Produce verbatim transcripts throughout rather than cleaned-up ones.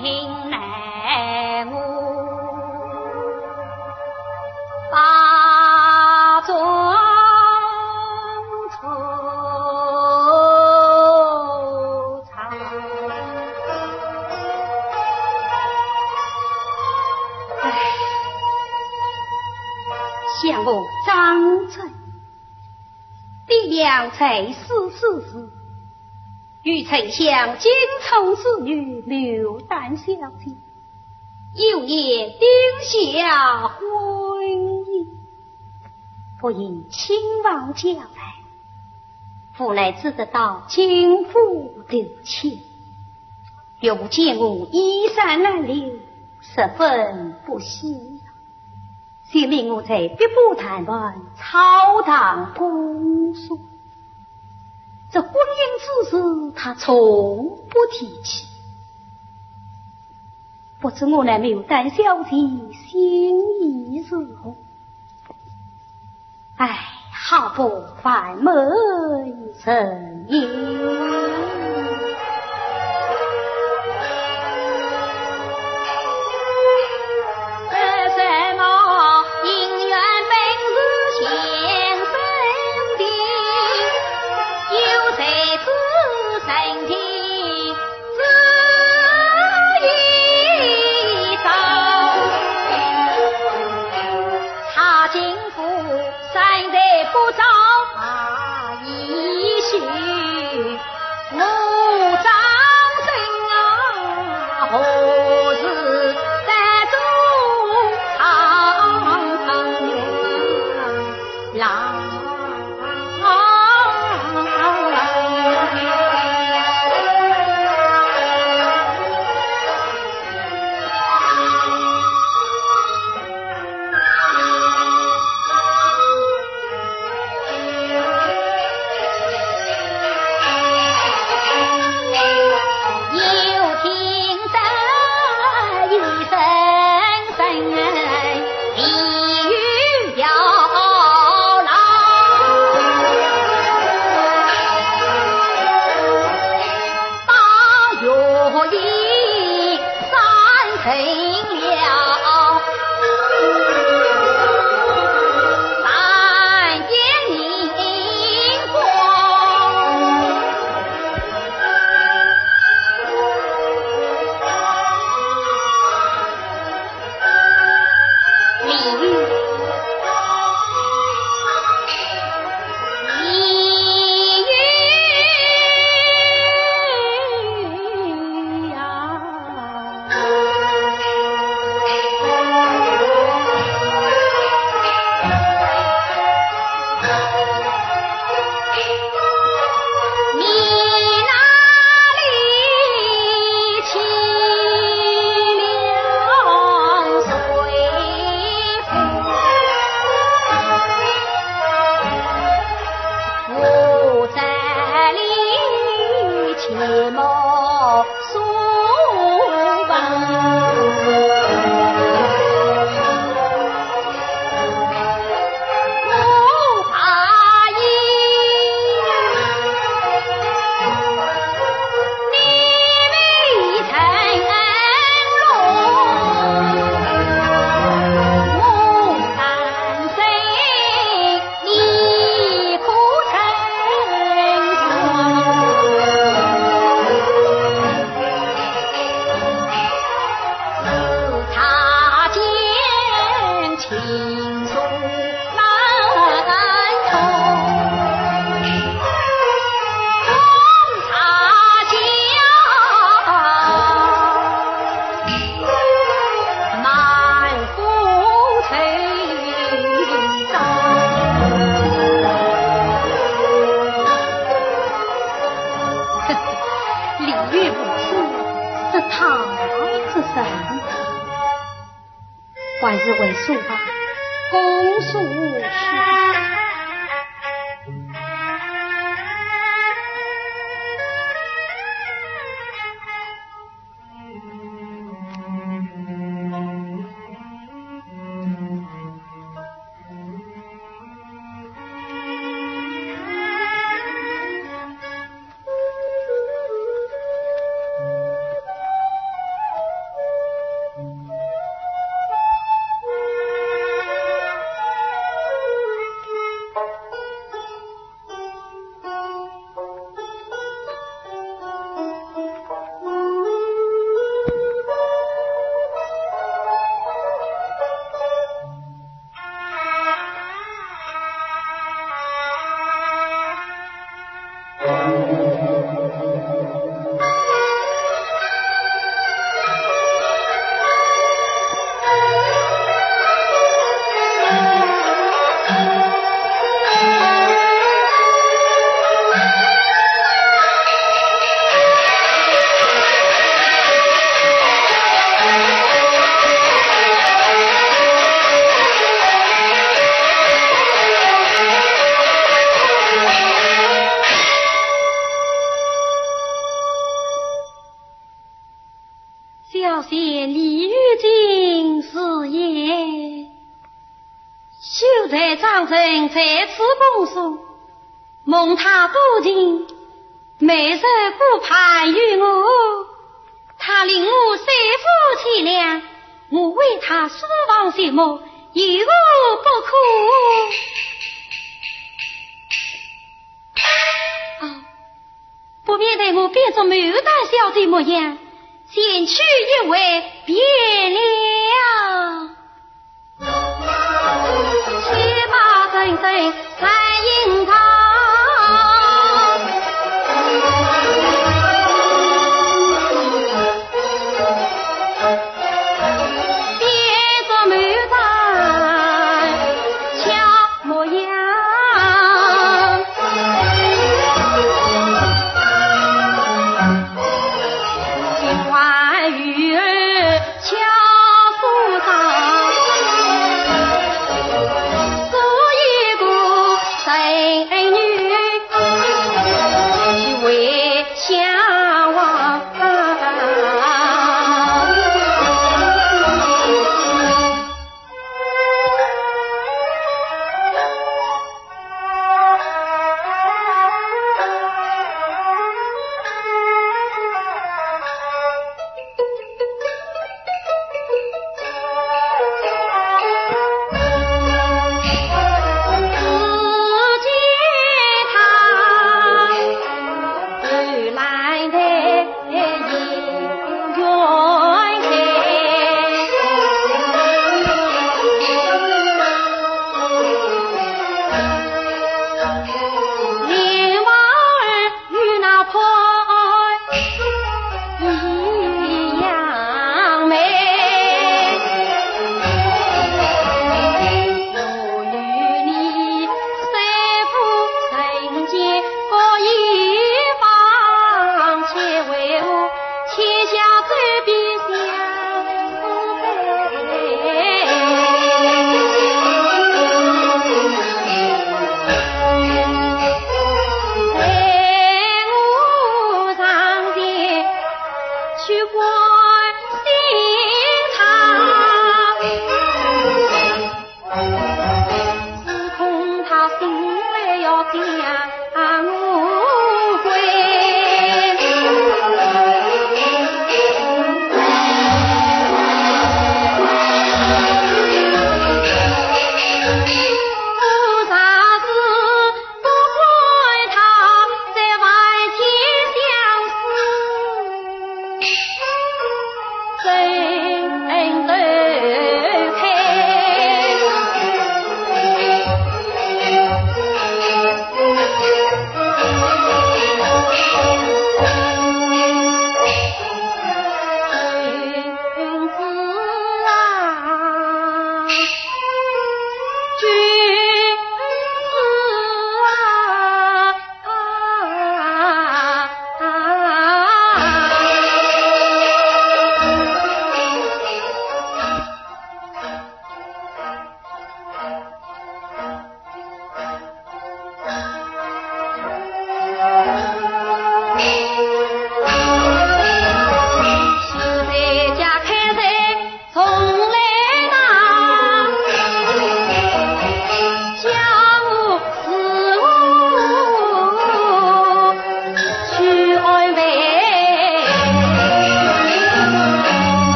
待我把妆成茶。唉，想我张珍，爹娘在世之时，与丞相金宠之女牡丹小姐，有意定下婚姻，不因亲王家来，无奈只得到金府投亲，又不见我衣衫褴褛，十分不喜呀。 就命我在碧波潭畔草堂攻书。这婚姻之事，他从不提起。不知我那牡丹小姐心意如何？唉，好不烦闷人也。 李渊无私，是他之人。还是回书吧，公书去吧。小姐李玉金是也。秀才张成在此恭送，蒙他多情，每日顾盼于我，他令我三副钱粮，我为他书房寂寞，有何不可？哦， 不免待我变作牡丹小姐模样，前去一回便了。且把人生来吟唱，变作牡丹小模样。 哎呀呀呀，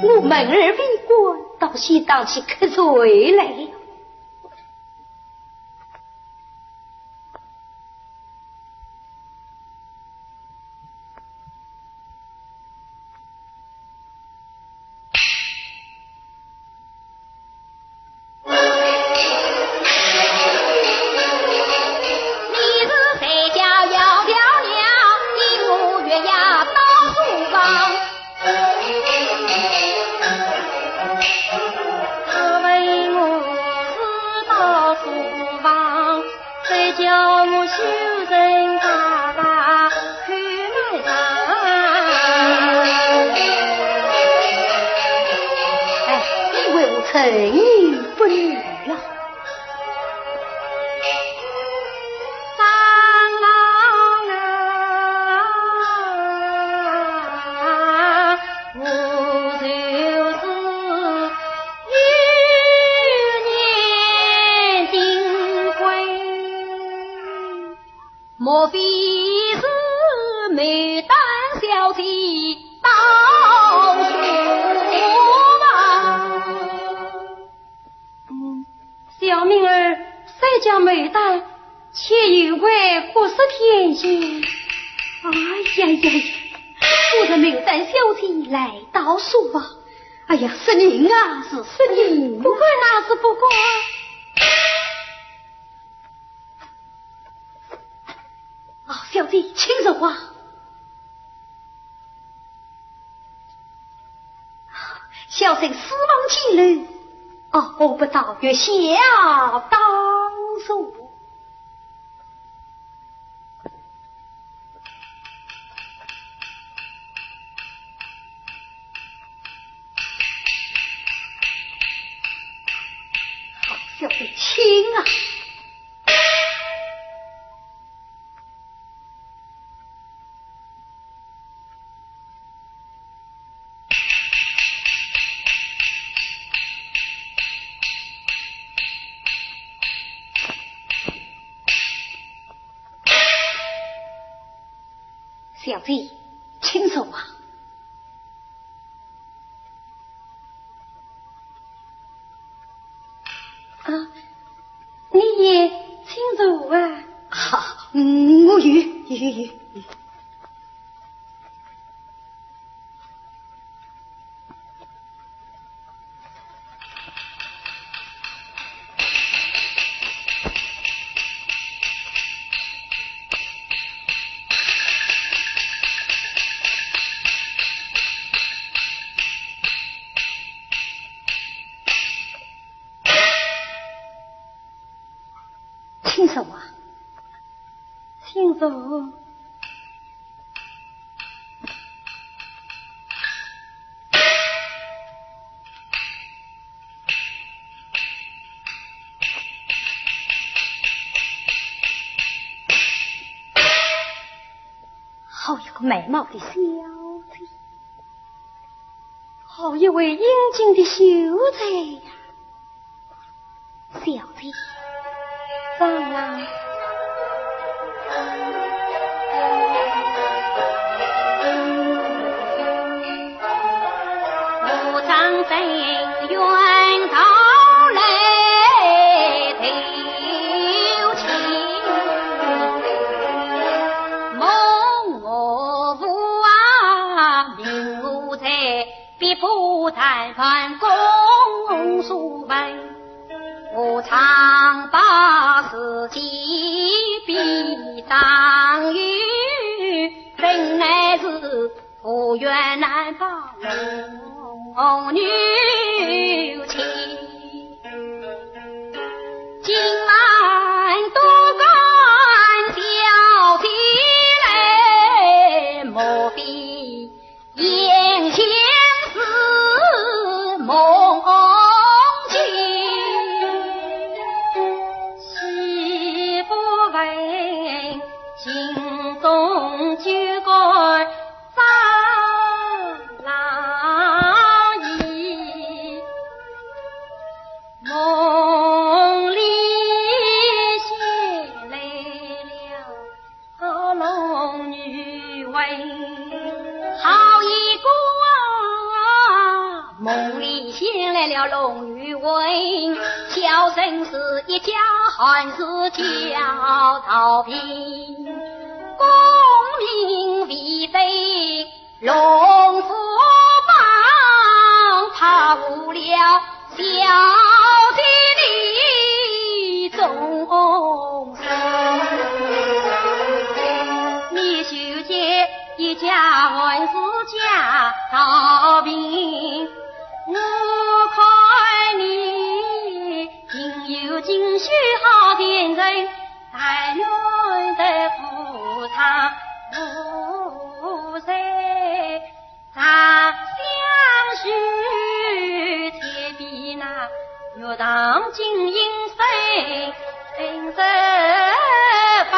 我门儿未关，倒先打起瞌睡来了。 哎，你为何沉吟不语了？莫非是牡丹小姐到书房？嗯，小名儿三江牡丹，且有为国色天仙。哎呀呀呀，我的牡丹小姐来到书房。哎呀，失迎啊，是失迎啊。不敢啊，是不敢。 啊，小姐，请坐啊。小生书房见礼。哦，我不到，月下当坐。 好，小姐，请啊。 小姐，请坐啊。啊，你也请坐啊。啊，嗯，我有，有，有，有。 请坐啊。请坐。 好一个美貌的小姐，好一位英俊的秀才呀！小姐，上来。先来了龙与文，小生是一家，还是叫曹平。功名未废龙虎榜，怕误了小姐的终身。你就见一家，还是叫曹平。 我看你情有锦绣好前程，但愿得夫唱妇随，长相许，且比那 玉堂金银生色飞。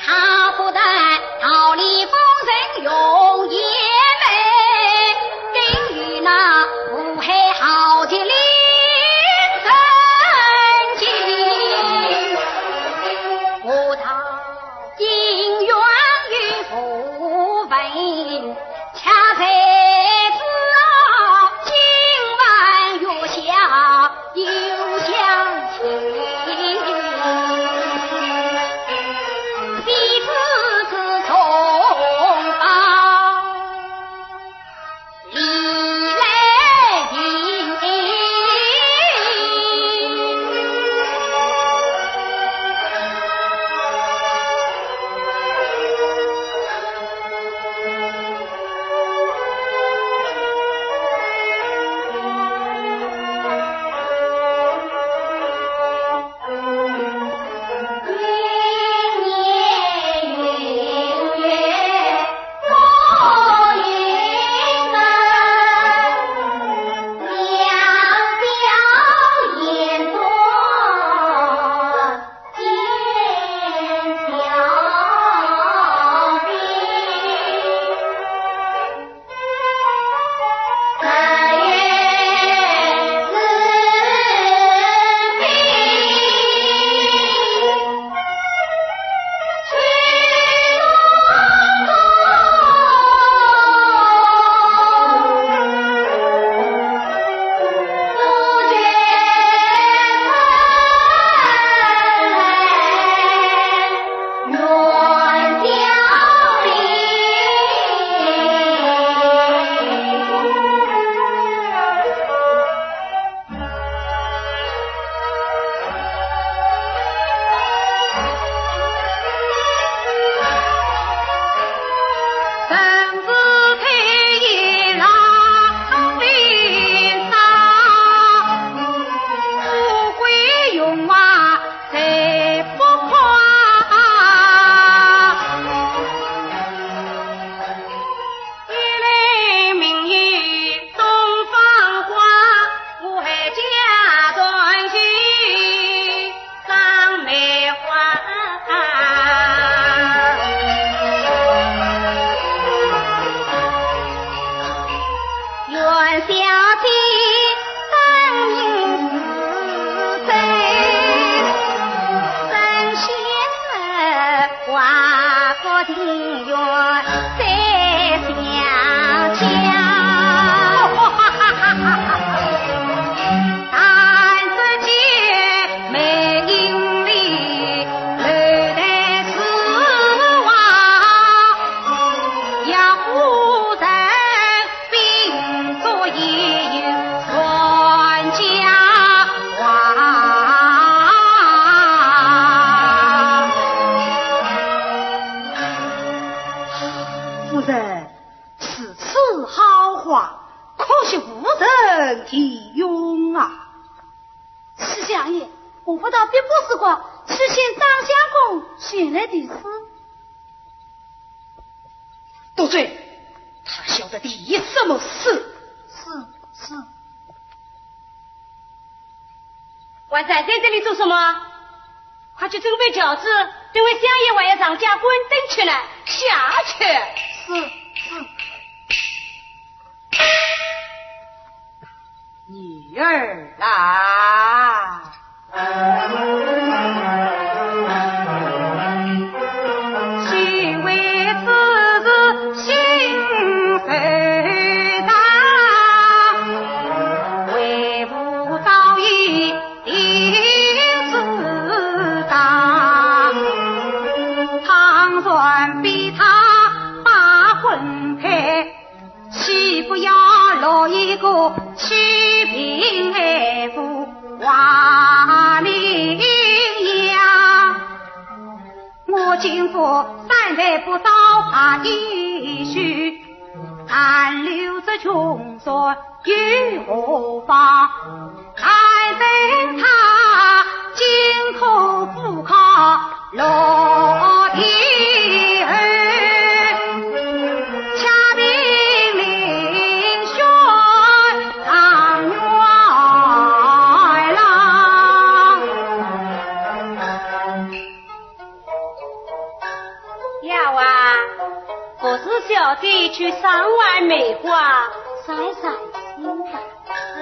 好不得桃李风尘容颜美，更与那湖海豪杰令人敬。我道 金元与符文，恰在此啊，今晚月下又相亲。谁知此重宝 一轮明月东方光，我还家传奇张梅花。元宵节 并作一语传佳话。夫人，如此好话，可惜无人提用啊。 徐相爷，我不到碧波寺观，去请张相公前来题诗。多嘴，他晓得题什么诗？是，是。还站在这里做什么？快去准备轿子，等会相爷还要上街观灯去呢，下去。是，是。 女儿啊，落一个七品二府华名呀。我今朝三代不到下的去，但留这穷酸又何妨？但等他金科府考落第二， 恰平林选状元郎。丫鬟，不知小姐去赏玩梅花，散散心吧。是。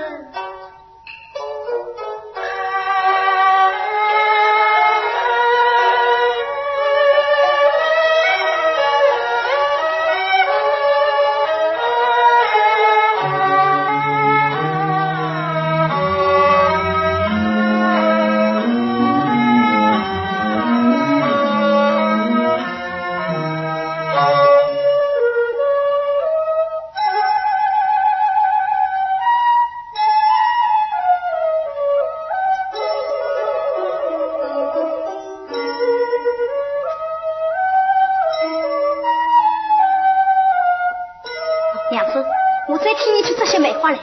娘子，我再替你去摘些梅花来。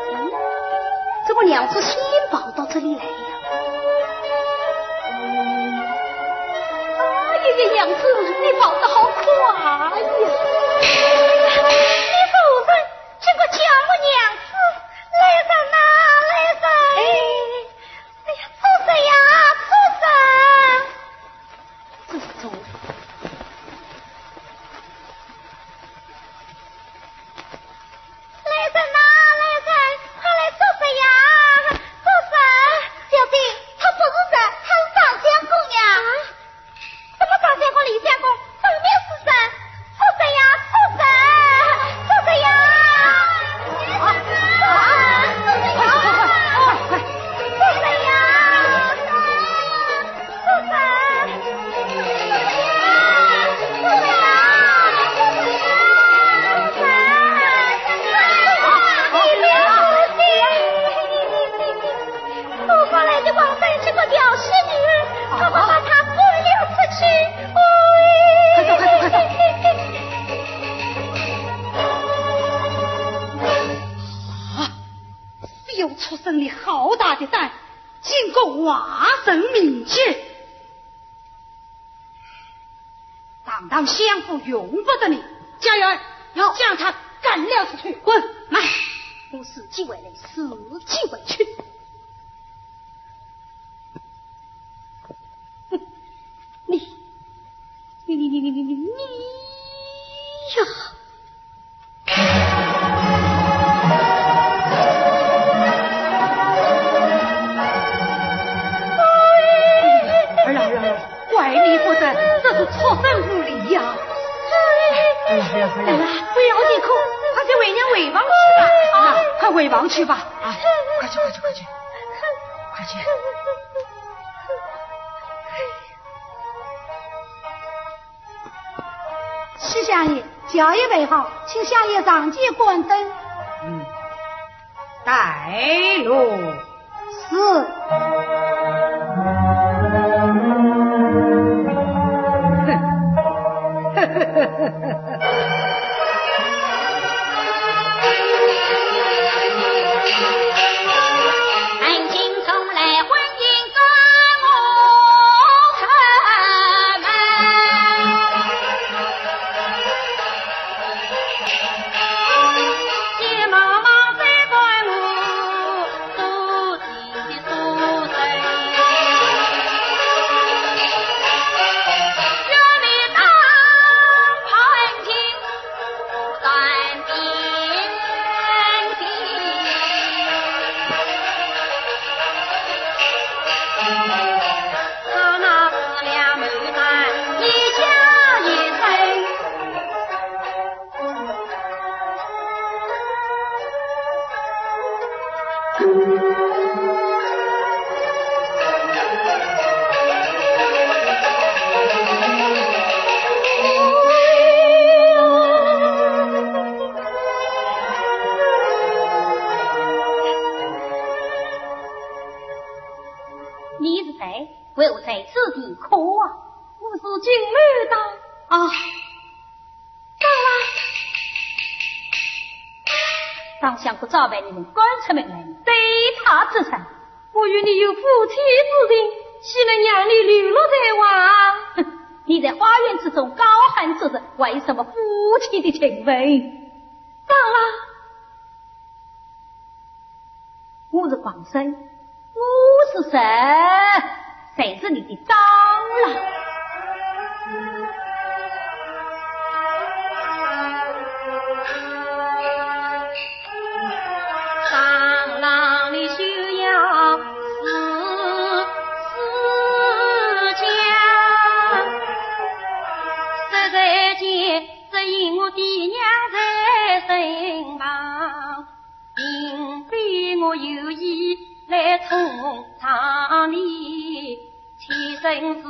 嗯，怎么娘子先跑到这里来呀？哎呀呀，娘子，你跑得好快呀！哎呀，你夫人，竟敢叫我娘子，来人呐，来人！哎，哎呀，住手呀，住手！住手！ 来人呐，来人，快来捉贼呀！捉贼！小姐，他不是贼，他是张相公呀。啊？什么张相公、李相公？分明是贼！捉贼呀，捉贼！捉贼呀！啊，啊，快，快，快，快，快，快！捉贼呀！ 我过来的王三是个调戏女儿，快快把她赶了出去！快走，快走，快走！啊，小畜生，你好大的胆，竟敢坏人命！ 堂堂相府容不得你，家人，有，将他赶了出去。滚！慢，我自己回来，自己回去。哼，你，你，你，你，你，你，你呀！ 儿啊，儿啊，儿啊，怪你不得，这是畜生无礼呀！儿啊，儿啊，儿啊，儿啊，不要啼哭，快随为娘回房去吧。啊，快回房去吧。啊，快去，快去，快去，快去。 七相爷，轿已备好，请相爷上前观灯。嗯，带路。是。是的，可啊，我是金牡丹啊。张郎，张相国早被你们赶出门来，对他做甚？我与你有夫妻之情，岂能让你流落在外？哼，你在花园之中高喊出声，还有什么夫妻的情分？张郎， 我是王生，我是谁？谁是你的张郎？张郎你休要自私假，实在见只因我爹娘在身旁。 并非我有意来冲撞你，妾身是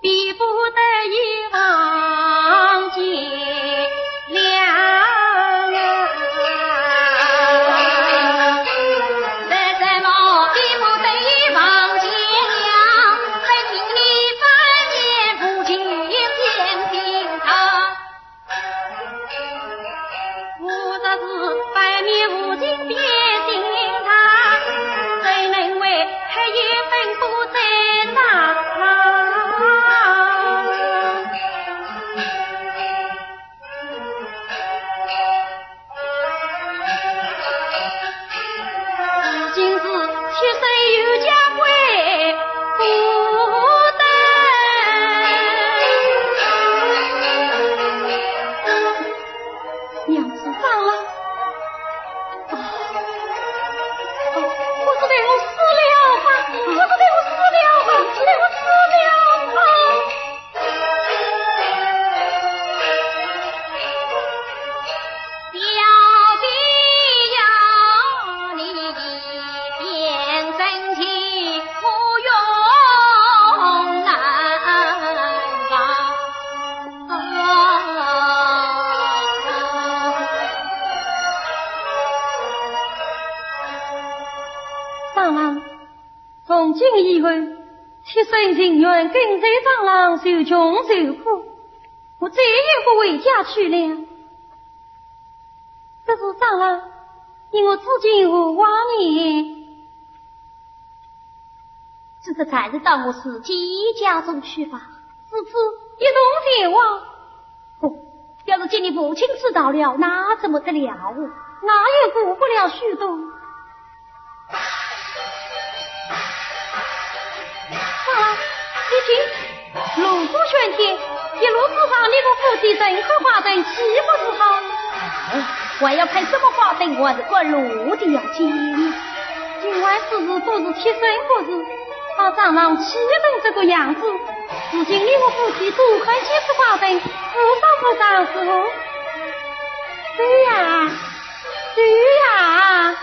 比不得已房间了。为什么比不得已房间了？分明你翻脸不见天日头。 我若是白面无情变心肠，怎能为黑夜奔波在沙场？如今是妾身有家归不得。娘子，张郎。啊，啊，不是待我死了吧？不是待我死了吧？不是待我死了吧？ 小婢要你变真情，我永难忘。张郎，从今以后，妾身情愿跟随张郎受穷受苦，我再也不回家去了。 可是张郎，你我之间何往呢？只得暂时到我自己家中去吧。如此一同前往。哦，要是见你父亲知道了，那怎么得了？那也顾不了许多。 张郎，你听，锣鼓喧天，一路之上，你我夫妻人客花灯，岂不是好？哎，还要看什么花灯，我还是观锣的要紧。今晚之事不是妾身不是，啊，张郎气成这个样子，如今你我夫妻多看几次花灯，无妨不妨是否？对呀，对呀。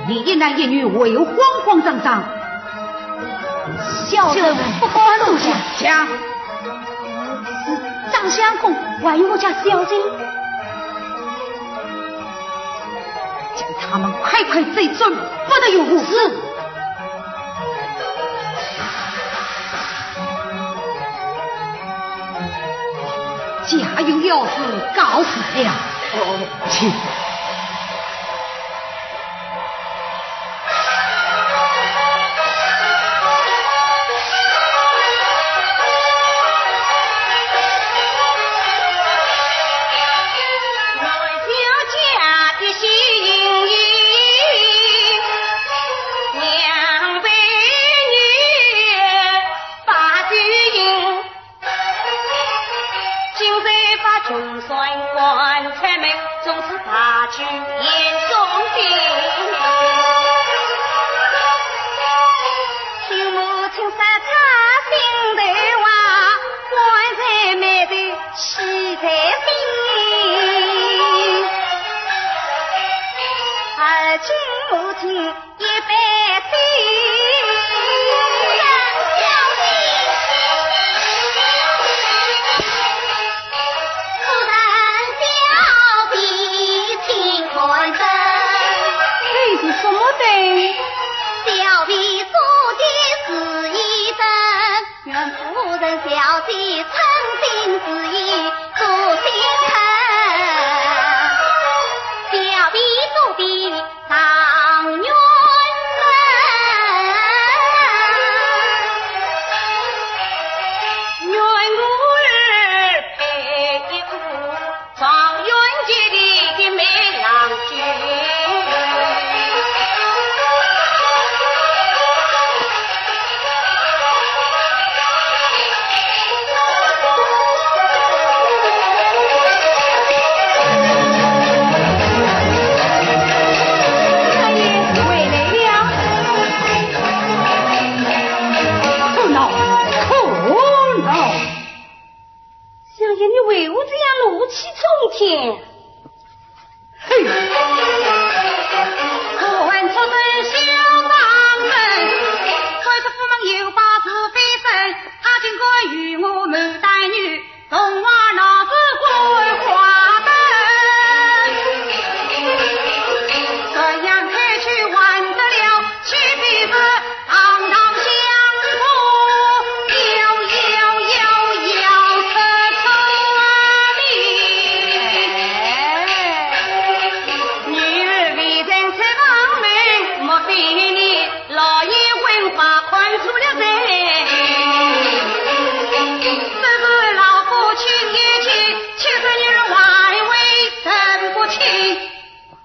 你一男一女为何慌慌张张？小人不敢多想。讲。是张相公，还有我家小姐。叫他们快快追准，不得有误。是。家有要事，告辞了。哦，请。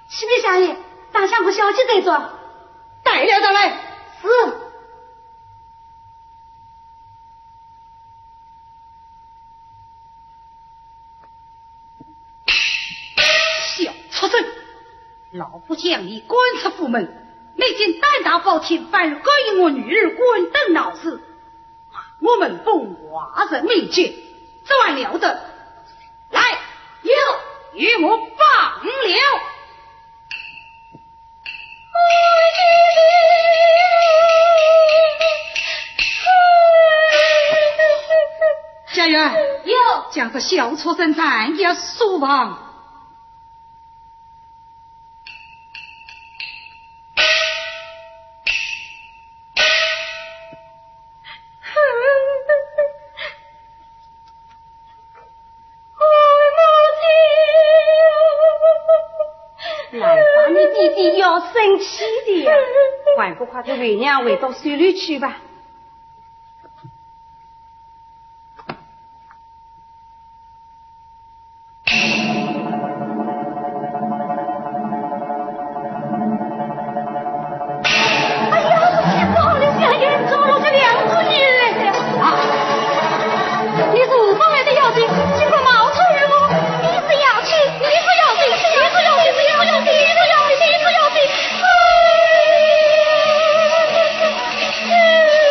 启禀相爷，大相公小姐在座。带了上来。是。 小畜生，老夫将你赶出府门，你竟胆大包天，反而勾引我女儿观灯闹事，骂我们风华人命贱，这还了得！来，有，与我绑了！ 家院，有。将这小畜生暂且释放。 难怪你爹爹要生气的呀。还不快给为娘回到水里去吧。 哎呀，天哪，你想想，怎么弄出两个女人来了？啊！你是何方来的妖精？竟敢冒充于我！你是妖精，你是妖精，你是妖精，你是妖精，你是妖精，你是妖精！哎呀！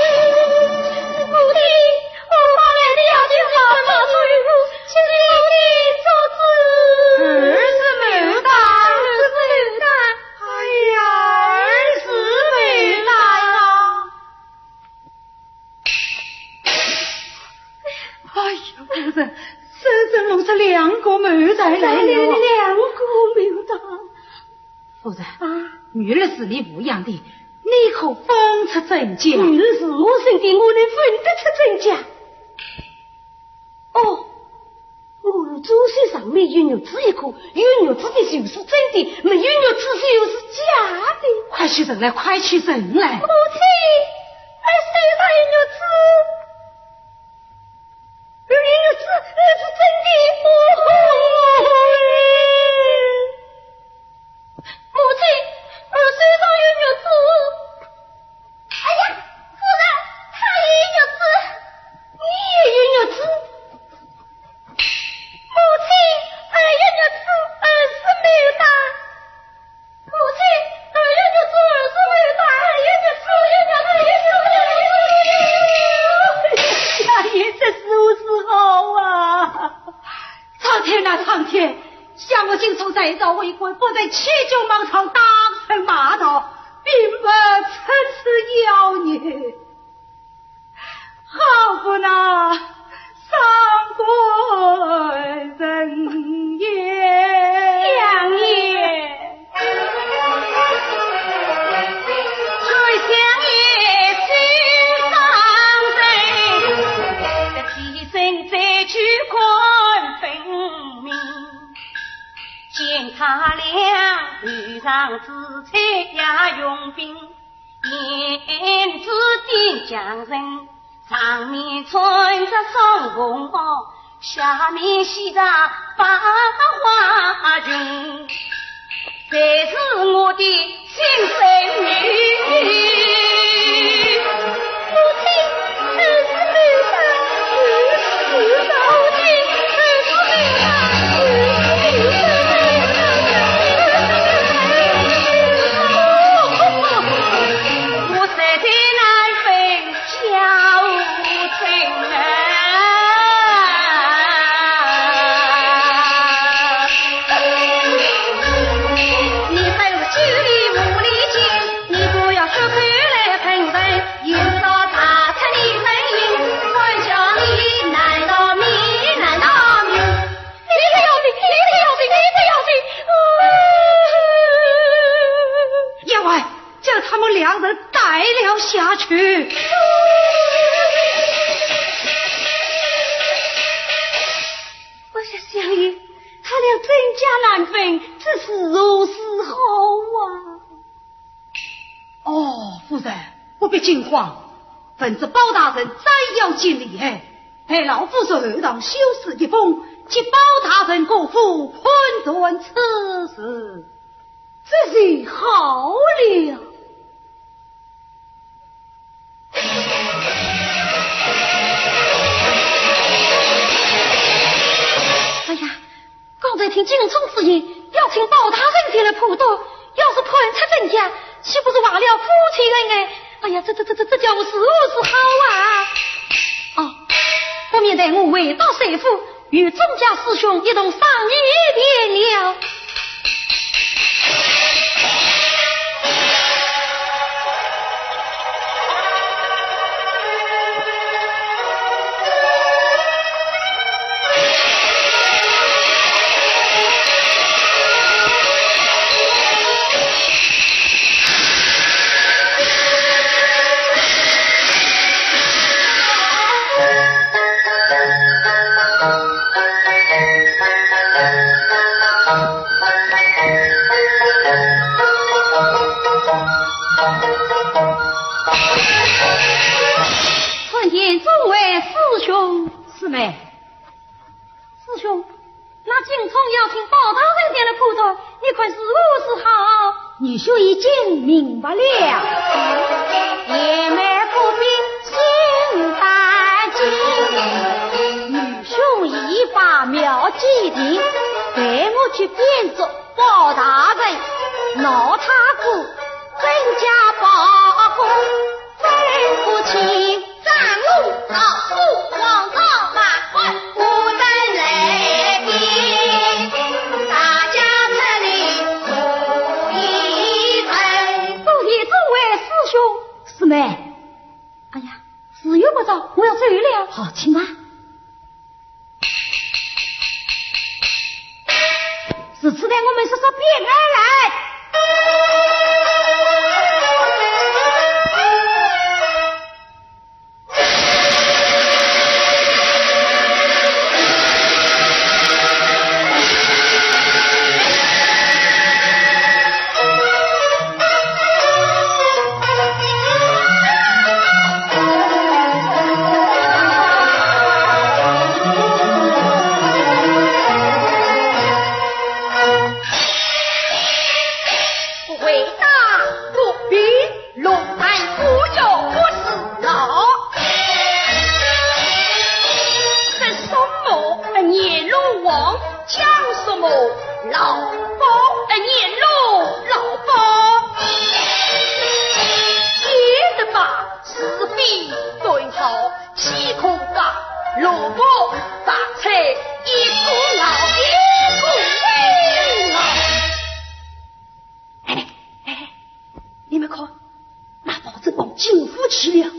深深露出两个牡丹来了。两个牡丹。夫人，啊？玉儿是你抚养的，你可分出真假？玉儿是我生的，我能分得出真假？哦，我祖先上面有玉珠一颗，有玉珠的就是真的，没有玉珠就是假的。快取人来，快取人来！母亲，儿手上有玉珠。 玉珠，玉珠真的。母亲，儿手上有玉珠。哎呀，夫人，她也有玉珠，你也有玉珠。母亲，儿有玉珠，儿是牡丹。 母亲，儿有玉珠，儿是牡丹，儿有玉珠，儿有玉珠，儿有玉珠。哎呀，这是何时好啊？苍天啊，苍天！想我金钺在朝为官，不在欺君罔上，打臣骂道，并不出此妖孽。 好不那上官人也。相爷。传相爷救上人，得替身再去看分明。见他俩头上紫彩也用兵， 胭脂点将人，上面穿着双凤袄，下面系着百花裙，才是我的亲生女。母亲，儿是牡丹，儿是牡丹，母亲，儿是牡丹，儿是牡丹。 我实在难分家父亲啊。你在这里无礼节，你不要说出来分人，言说打出你人影，管教你难道你难道你？ 你不要紧，你不要紧，你不要紧。员外，将他们两人带了下去。不是相爷，他俩真假难分，这是如何是好啊？ 哦，夫人，不必惊慌。闻知包大人斩妖精厉害，待老夫入堂修书一封，请包大人过府判断此事。这就好了。哎呀， 刚才听金钺之言，要请包大人前来判断，要是判出真假，岂不是坏了夫妻恩爱？哎呀，这这这这这叫我如何是好啊？哦，不免待我回到帅府，与钟家师兄一同商议便了。 参见众位师兄。师妹。师兄，那金钺要请包大人前来判断，你看如何是好？女兄已经明白了。贤妹不必心担惊，女兄已把妙计定，待我去变作 包大人，闹他个真假包公，分不清。张龙赵虎王朝马汉，我等来宾，大家出力助一人。多谢众位师兄。师妹。哎呀，时候不早，我要走了。好，请吧。如此待我们速速变来。回答不平，龙潭不要不是老。说什么年老王，讲什么老包，年老老包。也得把是非对好，岂可把萝卜白菜一个老一个老。哎，哎，哎，你们看，那包拯王进府去了。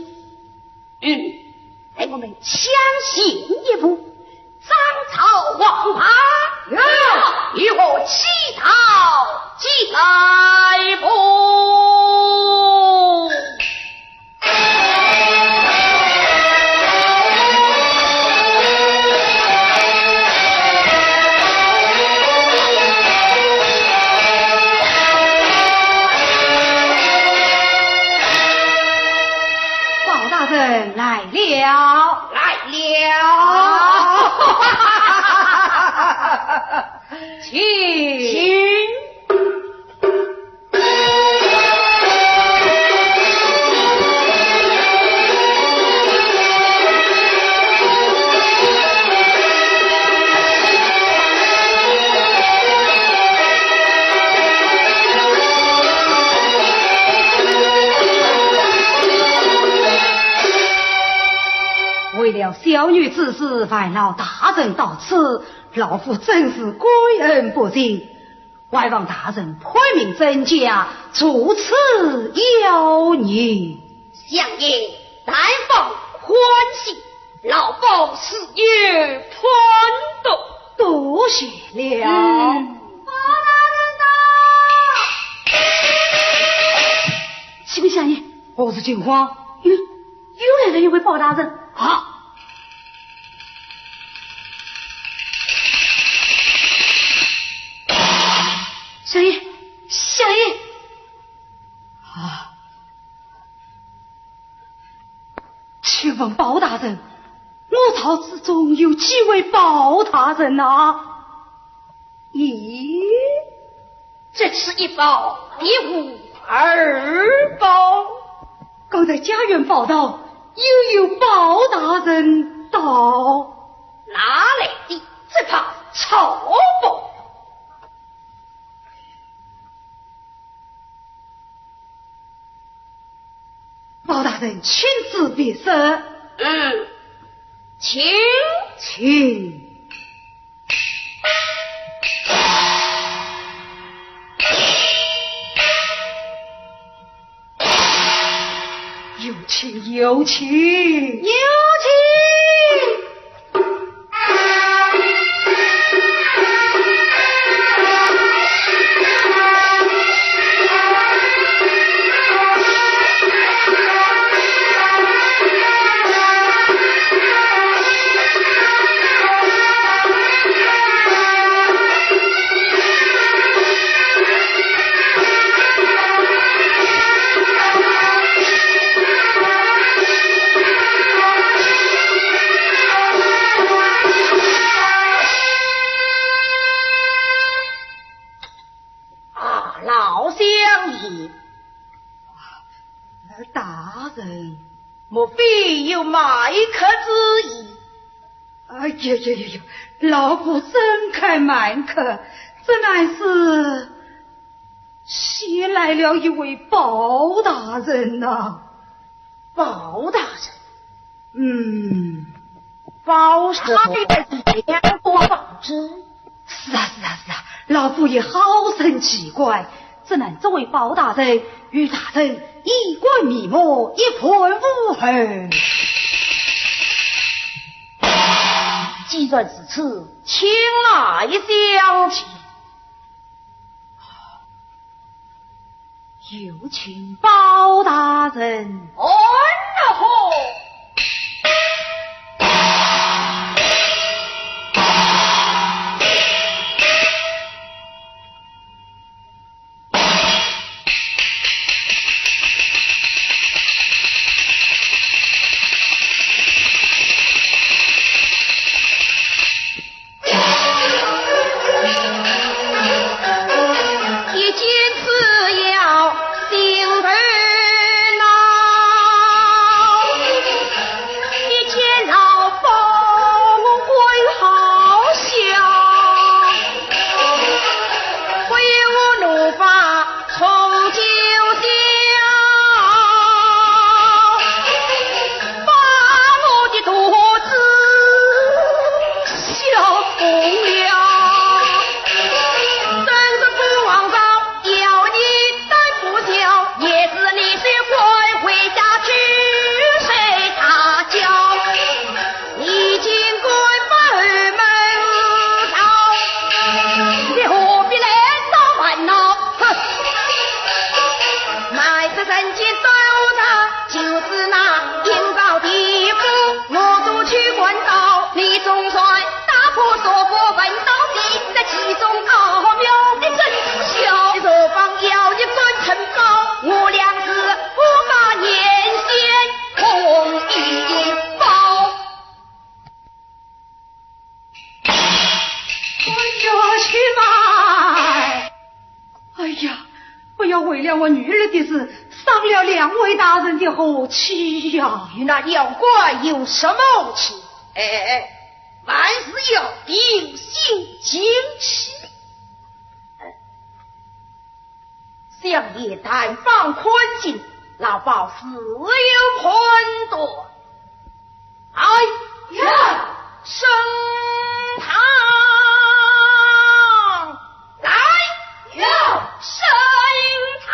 嗯，待我们抢先一步，张朝王牌，有何奇招，即来步。包大人来了，来了。请。请。为了小女之事，烦劳大人到此，老夫真是感恩不尽。 还望大人判明真假，除此妖孽。相爷，但放宽心，老包自有判断。多谢了。嗯。包大人到。启禀相爷，何事惊慌？嗯，又来了一位包大人。啊！ 相爷，相爷！啊，请问包大人，我朝之中有几位包大人呐？咦，这次一包，别无二包。刚才家院报道，又有包大人到。 哪来的这把草包？包大人亲自辨识。嗯，请。请。 有请，有请。有请。啊，老相爷。大人。莫非有卖客之意？ 哎呀呀呀呀，老夫怎敢卖客，这乃是新来了一位包大人呐。包大人？嗯，包是何人？是啊，是啊，是啊，老夫也好生奇怪， 怎奈这位包大人与大人一般面目，一般无二。既然如此，请来相见。有请包大人。安好。哎呀，不要为了我女儿的事，伤了两位大人的和气呀。与那妖怪有什么和气？哎，万事要平心静气。 相爷但放宽心，老包自有判断。哎呀，升堂来呀，升堂。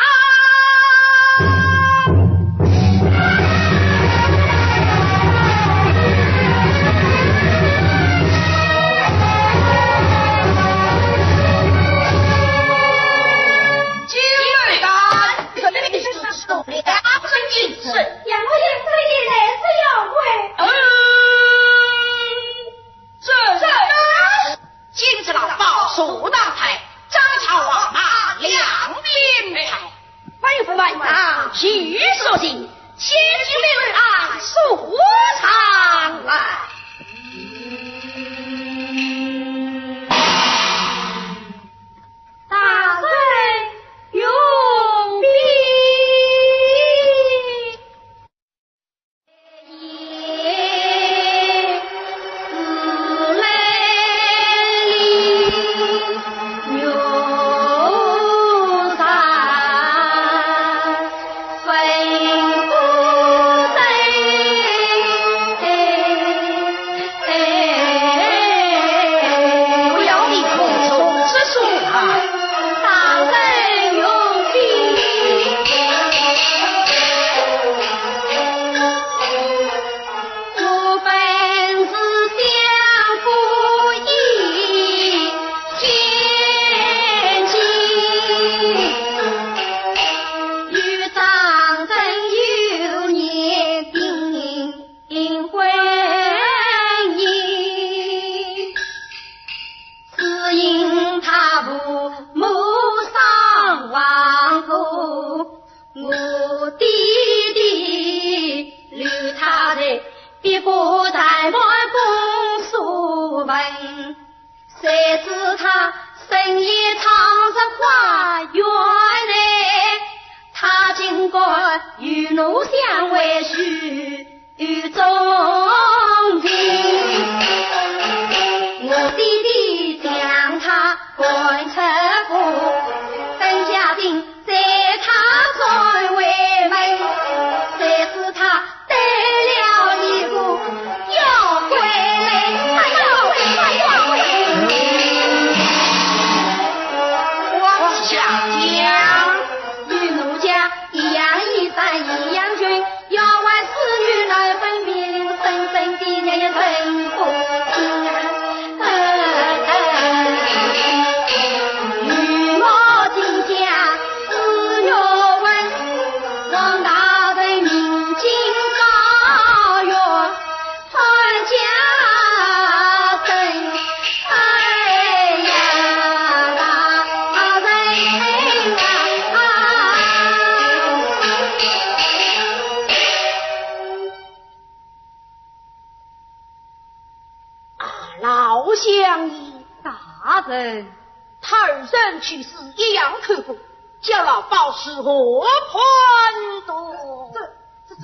我想你大人，他二人去世一样口供，叫老包如何判断？这、这、这、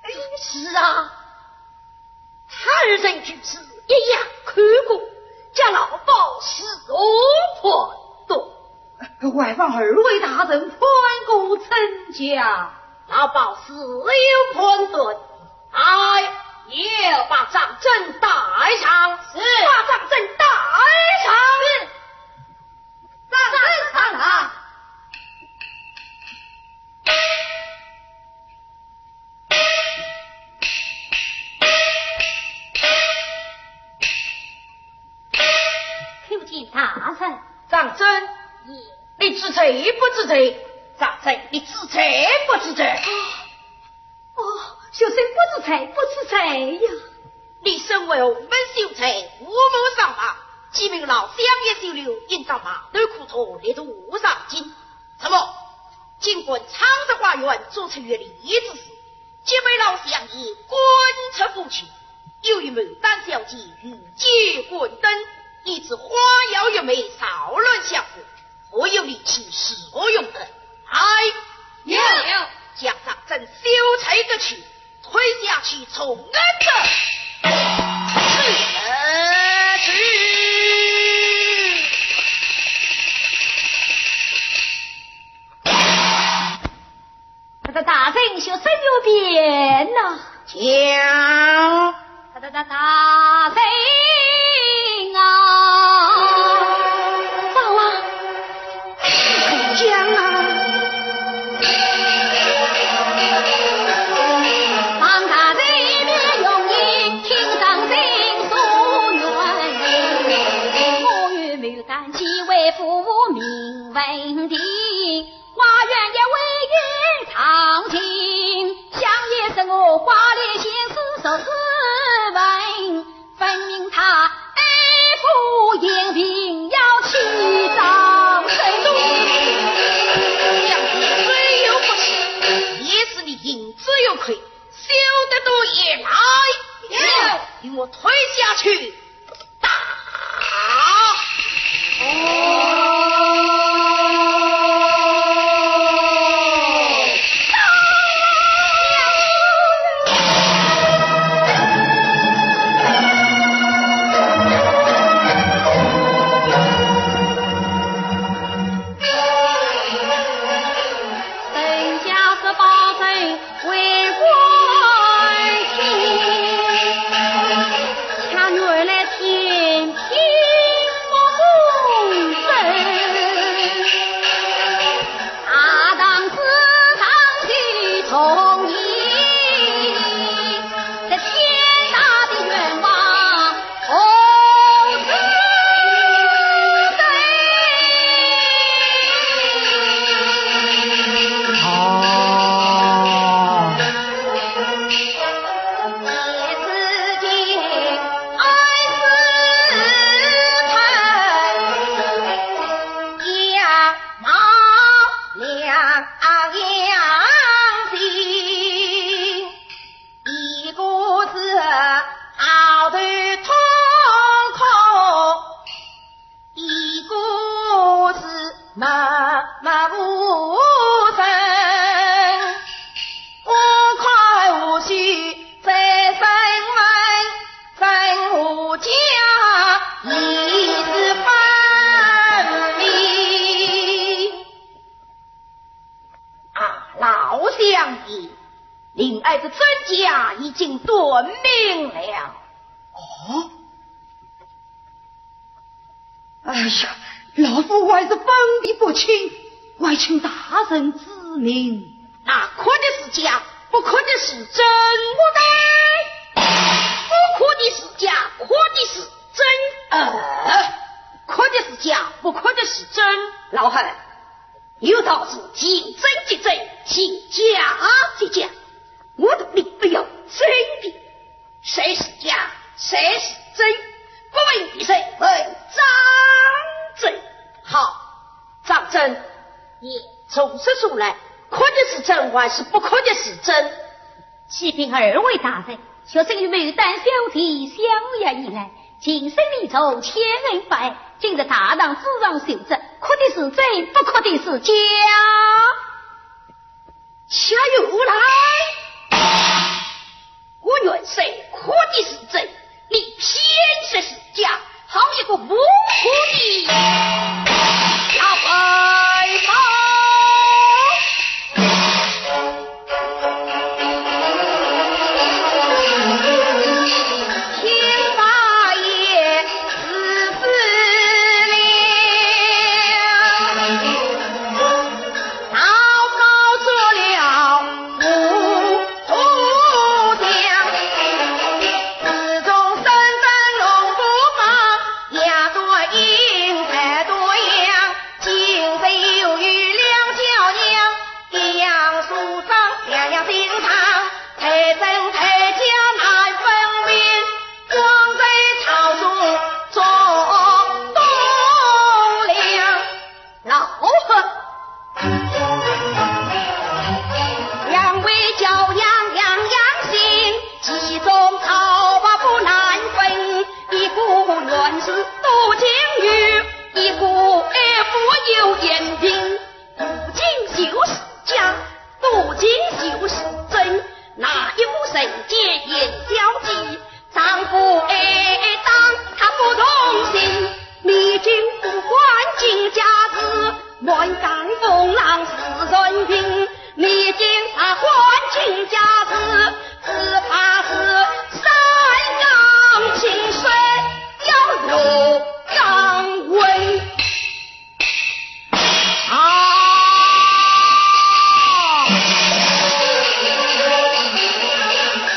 哎，是啊，他二人去世一样口供，叫老包如何判断？还望二位大人判个真假。老包自有判断。 哎，也把张珍带上。是。把张珍带上。是。张珍上堂。参见大人。张珍。你知罪不知罪？张珍，你知罪不知罪？ 哦，学生不知罪，不知罪呀。你身为洪门秀才，父母双亡，既蒙老相爷收留，应当埋头苦读，力图上进。怎么，竟敢闯入花园，做出越礼之事，即被老相爷赶出府去，又与牡丹小姐御借观灯，以致花妖月眉，扰乱相府。 何有理气，是何用得？哎，有。将张珍秀才革去，推下去重案。是。大、大、大人，学生有辩呐。讲。大、大、大、大人啊！报啊！讲啊！望大人面容，听张珍诉冤。我与牡丹既为父命问定， 花园夜未有长情，相爷说我花脸仙子十四分，分明他爱父嫌贫要娶张珍。相爷虽有不是，也是你行之有愧，休得多言。来，有。与我推下去。 打！哦！人家十八岁 为官清，却原来天庭不公正。大唐之上的童年，这天大的冤枉， 一个是抱头痛哭，一个是默默无声。我看无须再审问，真和假已是分明。 啊，老相爷，令爱的真假已经断明了。哦？哎呀，老夫还是分辨不清，还请大人指明。那哭的是假，不哭的是真。不对，不哭的是假，哭的是真。呃，哭的是假，不哭的是真。老汉， 有道是情真即真，情假即假。我同你不要争辩，谁是假，谁是真，不问别人，问张珍。好，张珍，你从实说来，哭的是真还是不哭的是真？启禀二位大人，学生与牡丹小姐相约而来，情深意重千层拜，今日大堂之上受责，哭的是真，不哭的是假。且慢来。我元帅哭的是真，你偏说是假，好一个无辜的老恩公！听罢也是死了。 老高做了武都将，自从深圳龙虎榜，夜断阴，日断阳，今日又与两娇娘，一样梳妆，两样进堂，太真太假难分明，光在朝中做栋梁。 老贺。两位娇娘两样性，其中造化不难分，一个原是多情女，一个爱富有贤名，多情就是假，多情就是真，哪一个人间演小姐？ 丈夫爱打她不动心，你竟不管今家事，满江风浪是人情。你竟不管今家事，只怕是山上青水要入江温。 啊！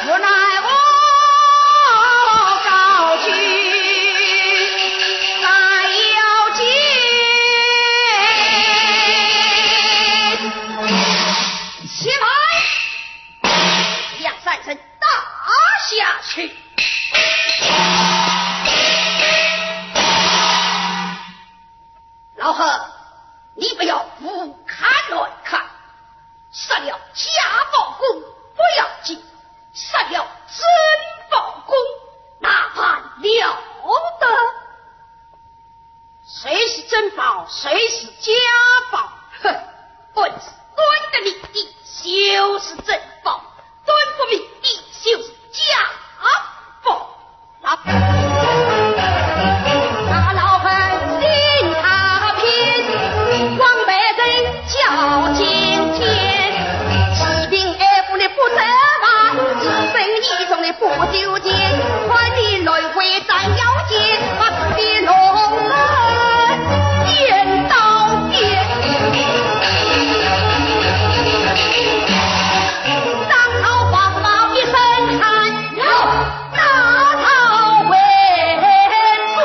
无奈我高举斩妖剑。起来！将三人打下去。 老贺，你不要胡看乱看，杀了假包公不要紧，杀了真包公那还了得？谁是真包，谁是假包？哼，本是端的你的就是真包，端不明的就是假包。 那老百姓他偏，光被人叫今天，欺骗爱富的不得法，自尊义重的不丢尽，看你来回斩妖剑，把自己弄得颠倒颠。当朝皇宝一声喊，有 大道回转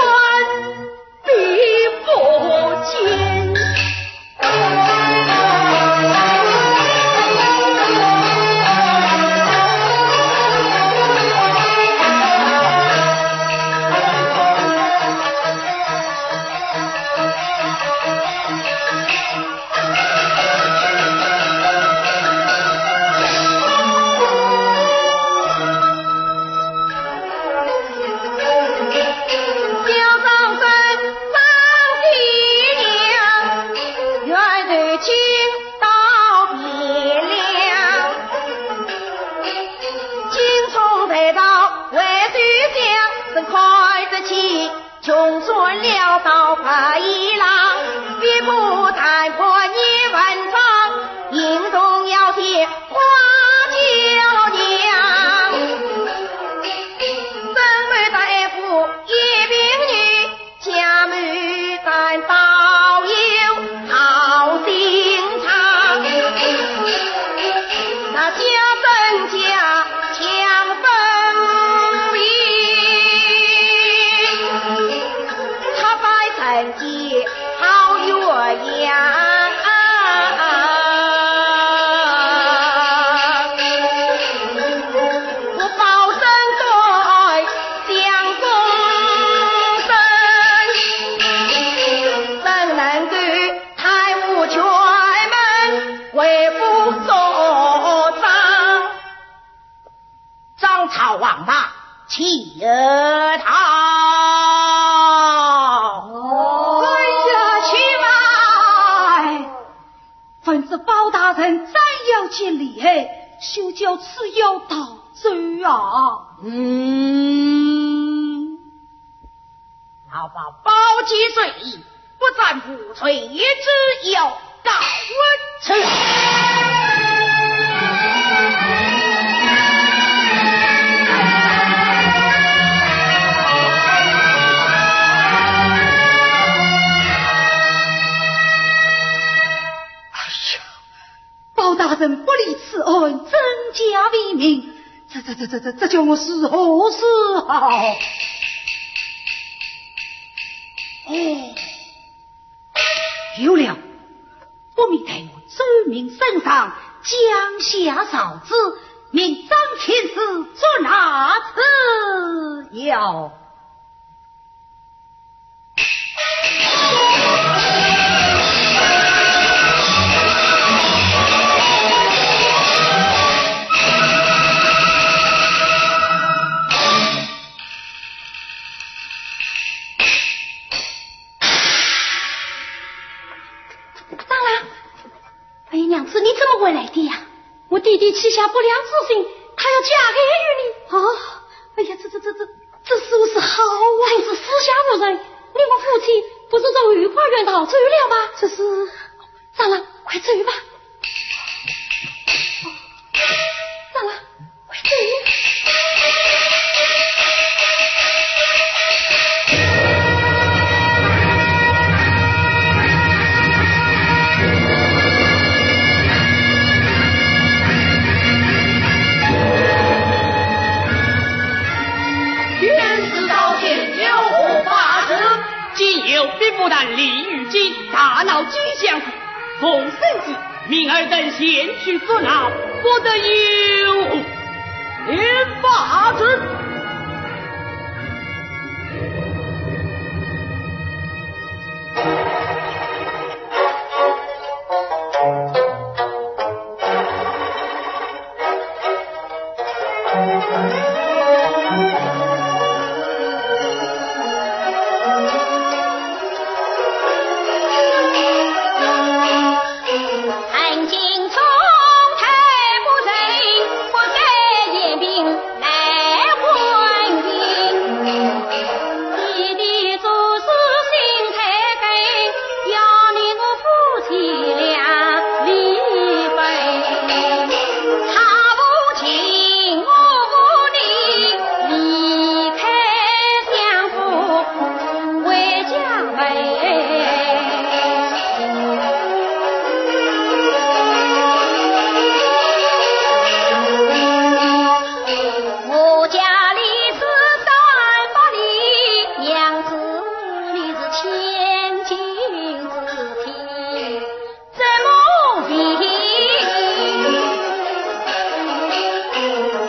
比不见。穷酸潦倒白衣郎，比不谈判一文章，英雄要写花轿娘。真为大夫一并女，假牡丹倒有好心肠。那家真假 张朝王法，且逃。见厉害，休叫此妖逃走啊！嗯，老夫宝剑在手，不斩无罪之妖，告辞。哎呀， 包大人不理此案，真假未明，这这这这这这叫我如何是好？哎，有了，不免待我奏明圣上，降下诏旨，命张千子捉拿此妖。 张郎，哎呀，娘子，你怎么回来的呀？我爹爹起下不良之心，他要加害于你。哦，哎呀，这这这这这如何是好啊？可是四下无人，你我夫妻不是从御花园逃走了吗？这是，张郎，快走吧。张郎， 今日是朝廷有何法旨？今有兵部尚书李御监大闹金相府，奉圣旨，命尔等前去捉拿，不得有误。领法旨。 我家里是三百里，娘子你是千金之体，怎么行？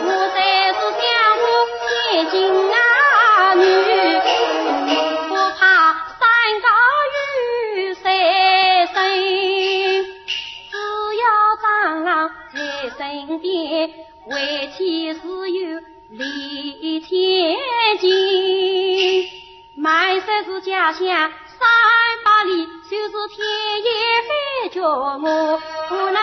我虽是相府千金啊女，不怕山高有山深，只要张郎在身边，为妻自有 礼千金，满说是家乡三百里，就是天也非叫我不能行。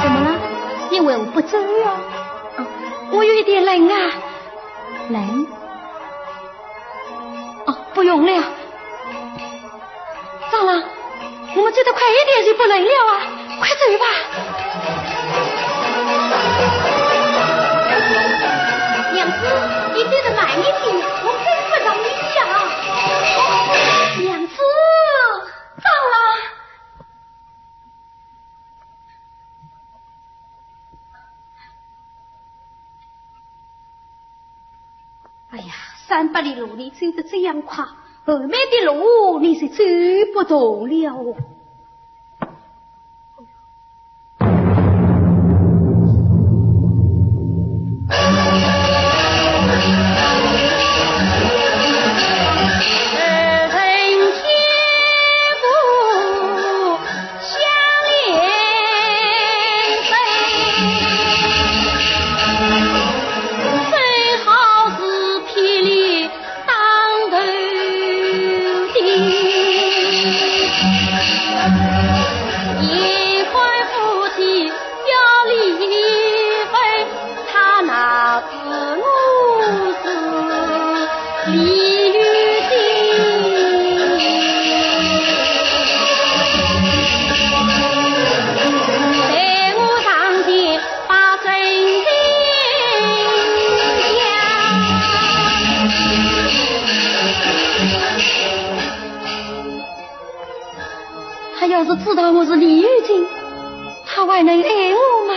怎么了？你为何不走呀？哦，我有一点冷啊。冷？ 哦，不用了。张郎，我们走得快一点就不冷了啊，快走吧。娘子，你走得慢一点，我跟不上你呀。娘子，张郎。 哎呀，三百里路你走得这样快，后面的路你是走不动了哦。李玉金，待我上前把真情讲。他要是知道我是李玉金，他还能爱我吗？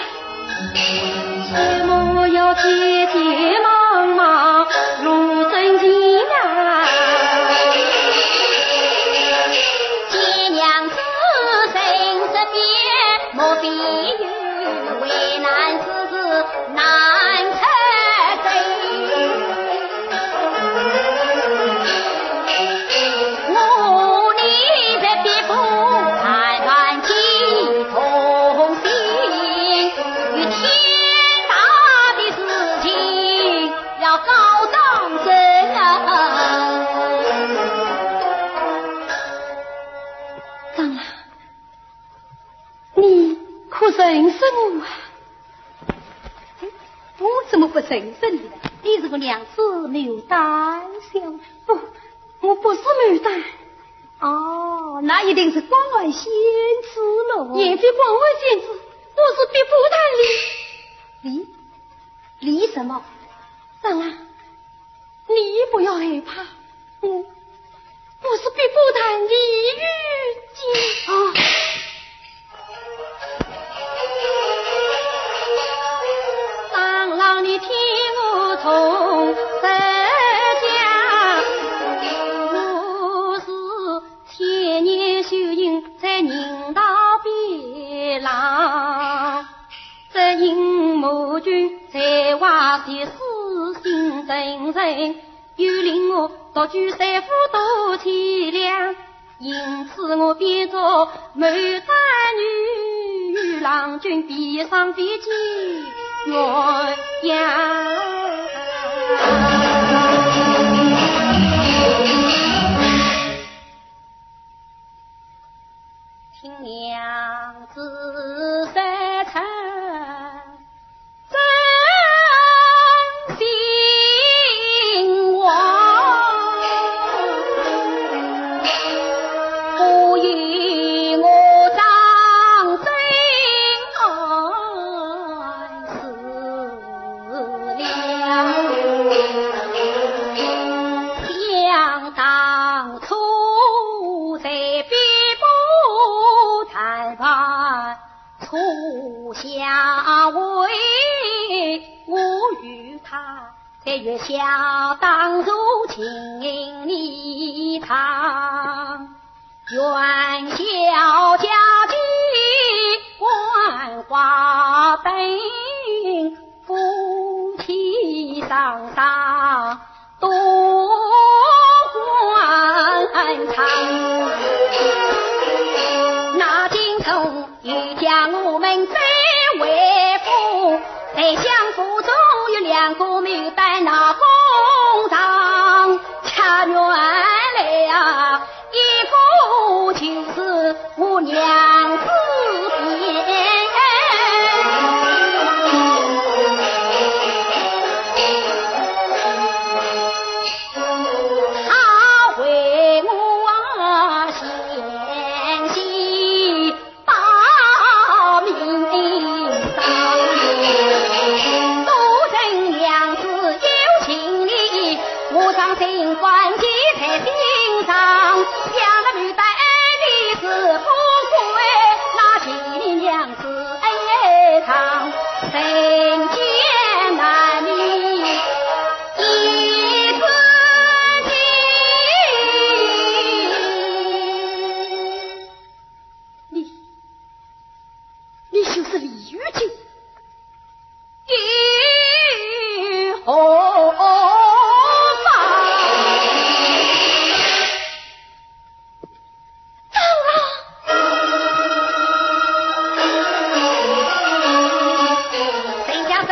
张郎，你可认识我啊？哎，我怎么不认识你呢？你是个娘子牡丹香。不，我不是牡丹。哦，那一定是广寒仙子喽。也非广寒仙子，我是碧波潭李。李？李什么？张郎，你不要害怕，我，我是碧波潭李玉金。啊！张郎，你听我从实讲，我是千年修行在人道边浪。 只因母君才华绝世，性真诚，又令我独居山腹多凄凉，因此我变作牡丹女，与郎君比上比肩鸳鸯。 听娘子说出真心话，不由我张真爱死了。想当 初在碧波潭畔初相会，我与她在月下打坐情意长。元宵佳节观花灯，夫妻双双 多欢畅。那京城又将我们追回府，在相府中有两个牡丹那风尚，恰原来啊，一个就是 我娘子变。她为我啊，献心把命丧。都称娘子有情理，我常心关记在心上。想了牡丹 的是富贵，那心里娘子哀伤，人间难觅一丝情。你，你就是李玉金。 又何妨？张郎！谁家生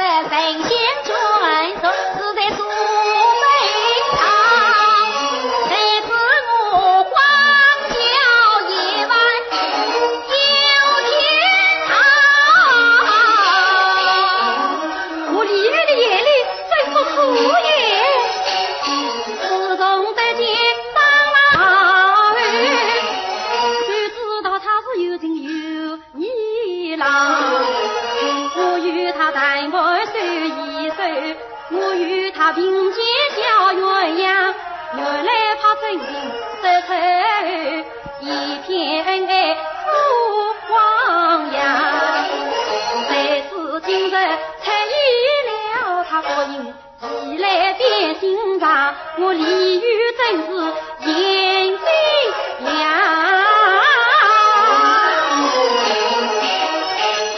一片恩爱不光呀，谁知今日出现了他个人，一来变心肠，我李煜真是眼睛亮。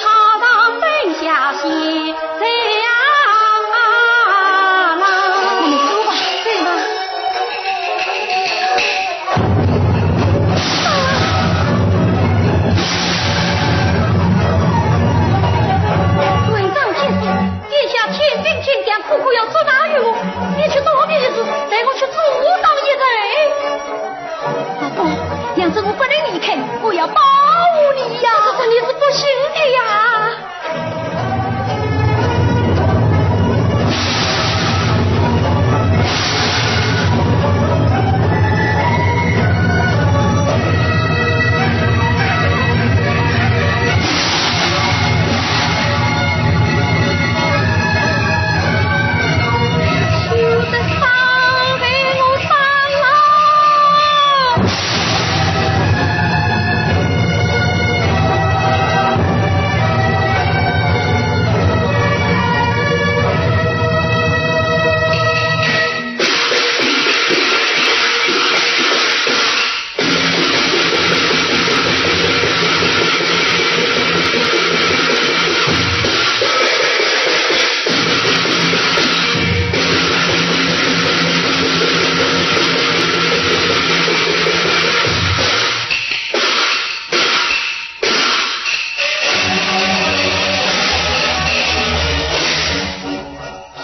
草堂灯下现在啊，那你走吧，走吧。 文章天子，殿下千兵千将，苦苦要捉拿于我，你去躲避一时，待我去阻挡一阵。老公，娘子，我不能离开你，我要保护你呀。可是你是不行的呀。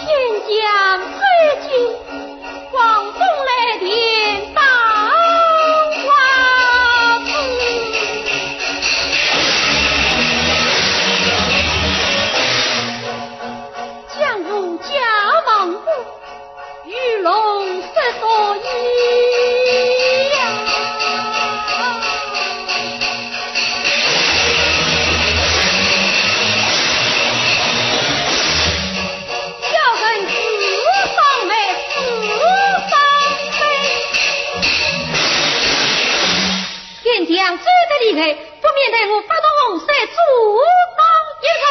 天将收紧，广东来电打官司。江湖皆亡故，与龙失所依呀。 小人自扫眉，自扫眉。天将收得厉害，不免待我发动洪水阻挡一阵。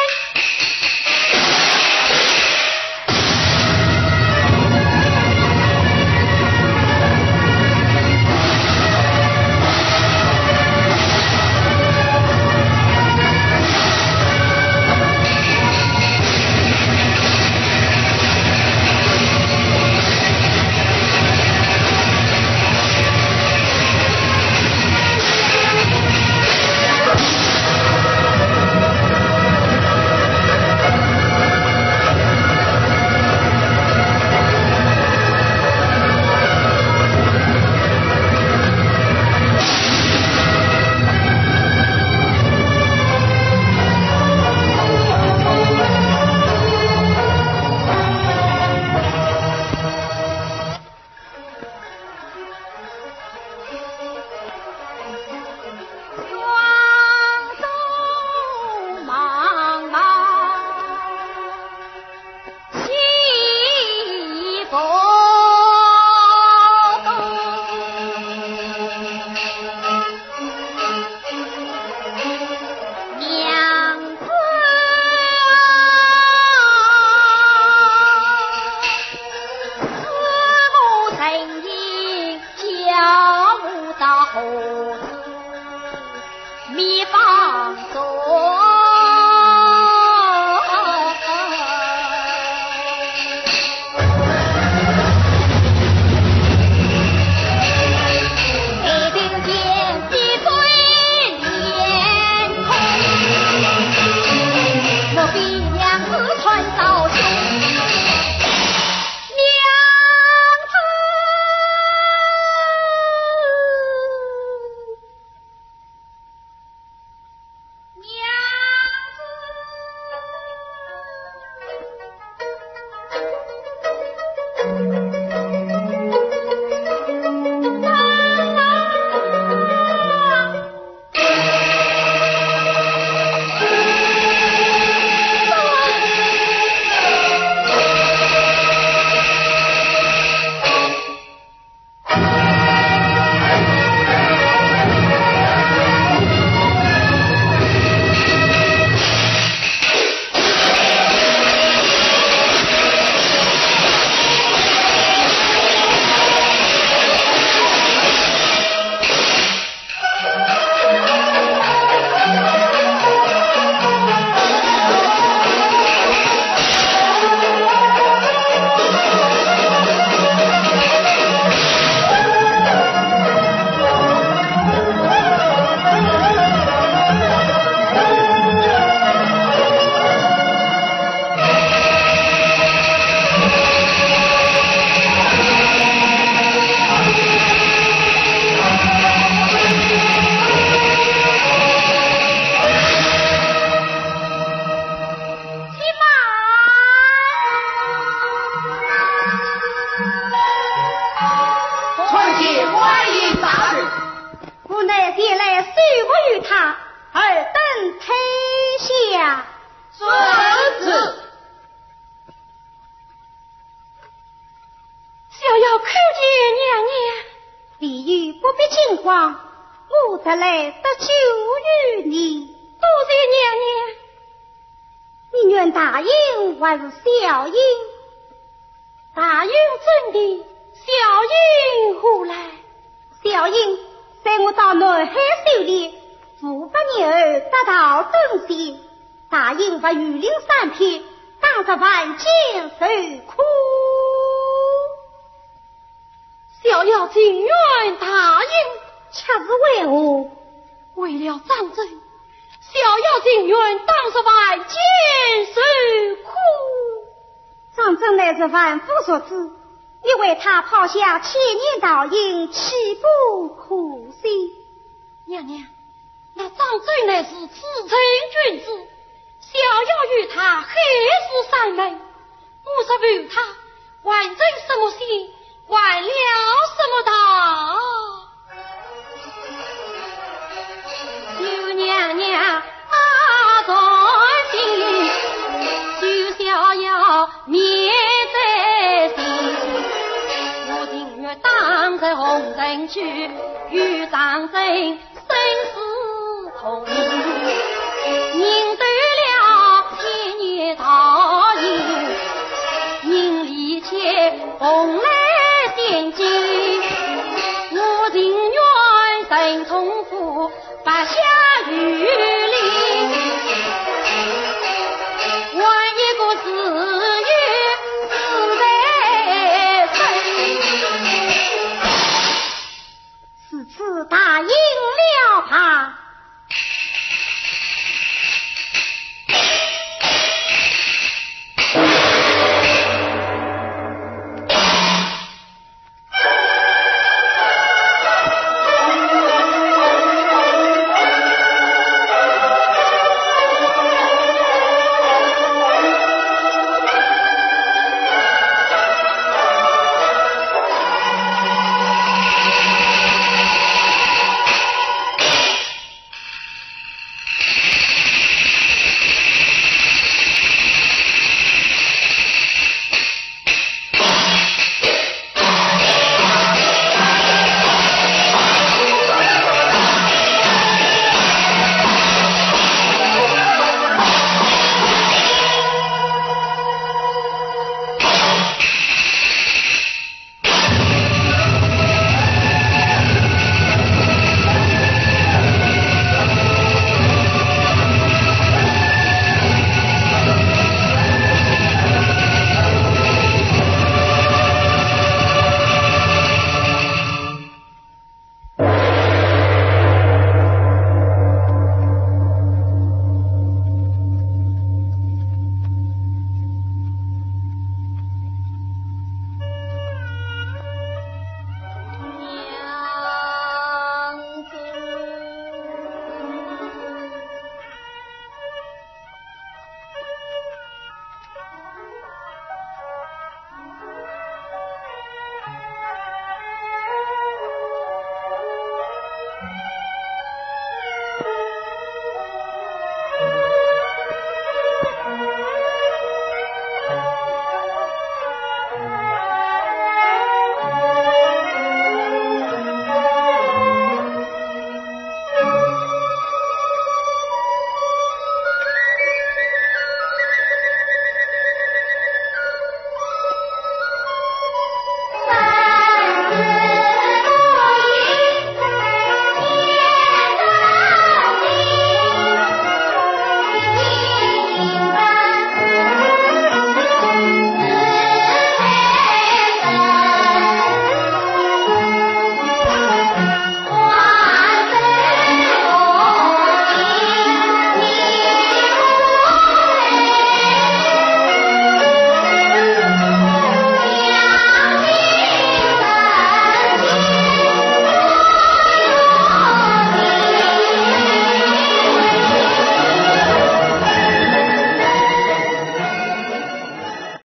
谢观音大人。无奈前来受服于他，尔等退下。遵旨。小妖叩见娘娘。李煜不必惊慌，我特来搭救于你。多谢娘娘。 你愿大印还是小印？大印怎的？小印何来？小印在我到南海修炼，五百年后得道登仙，大印还榆林三篇，当着凡间受苦。 小妖情愿大印，却是为何？为了张珍，小妖情愿当着凡间受苦。张珍乃是凡夫俗子，你为他抛下千年道印，岂不可惜？娘娘， 那张珍乃是至诚君子，小妖与他海誓山盟，我若负他，还成什么仙，还了什么道？求娘娘啊，传信，求小妖免再心。我情愿当在红尘去，与张珍 生死同，认得了千年道印，人离间蓬莱仙境，我情愿人重复，白霞与里。